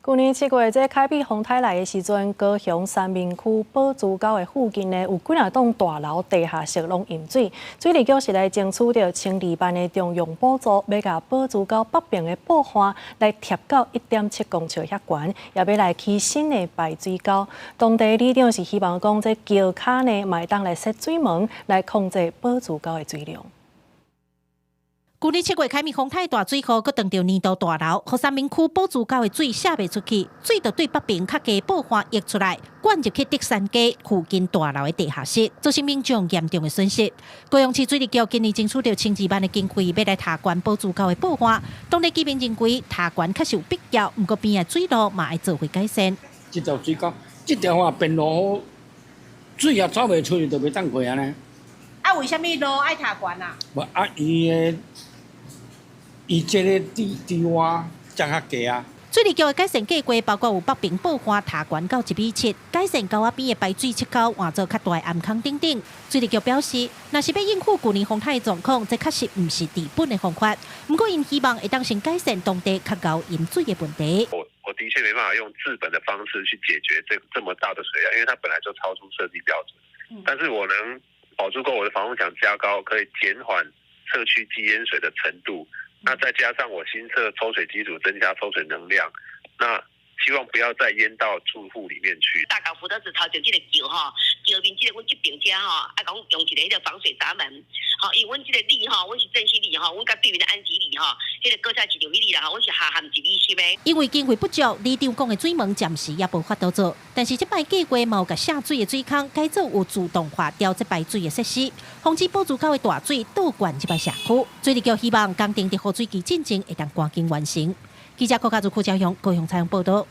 舊年7月，這凱美風颱來的時陣，高雄三民區寶珠溝的附近呢，有幾若棟大樓地下室攏淹水。水利局是來爭取著1002萬的中央補助，欲共寶珠溝北爿的報岸來疊到1.7公尺遐懸，也欲來起新的排水溝。當地里長是希望講，這橋跤呢，嘛會當來設水門來控制寶珠溝的水量。舊年7月凱美風颱大水雨，閣撞著年度大樓，予三民區寶珠溝的水瀉袂出去，水就對北爿較低報岸溢出來，灌入去德山街附近大樓的地下室，造成民眾嚴重的損失。高雄市水利局今年爭取著千二萬的經費，欲來提懸寶珠溝的報岸。當地居民認為提懸確實有必要，毋過邊仔水路嘛愛做伙改善。這條水溝，這條話變落雨，水也走袂出去，就袂當過按呢。啊，為啥物路愛提懸啊？無啊，伊的伊這个地地洼才較低啊。水利局的改善計劃包括有北爿報岸提懸到1米7，改善溝仔邊的排水切溝，換做較大的頷孔等等。水利局表示，若是欲應付舊年風颱的狀況，這確實毋是治本的方法。毋過，𪜶希望會當先改善當地較𠢕淹水的問題。我的確沒辦法用治本的方式去解決這麼大的水量，因為它本來就超出設計標準。但是我能保住夠我的防風牆加高，可以減緩社區積淹水的程度。那再加上我新設抽水機組，增加抽水能量，那希望不要再淹到住戶裡面去。大搞福德子頭前這个橋吼，橋面這个阮這爿遮吼，愛講用一个彼个防水閘門，吼，因為阮這个里吼，阮是正興里吼，阮佮對面的安吉里吼，彼个果菜市場彼里啦吼，阮是下陷1米深的。因為經費不足，里長講的水門暫時猶無法度做，但是這擺計劃嘛有共瀉水的水孔改做有自動化調節排水的設施，防止寶珠溝的大水倒灌入來社區。水利局希望工程佇雨水季進前會當趕緊完成。記者郭家祖、柯家雄高雄採訪報道。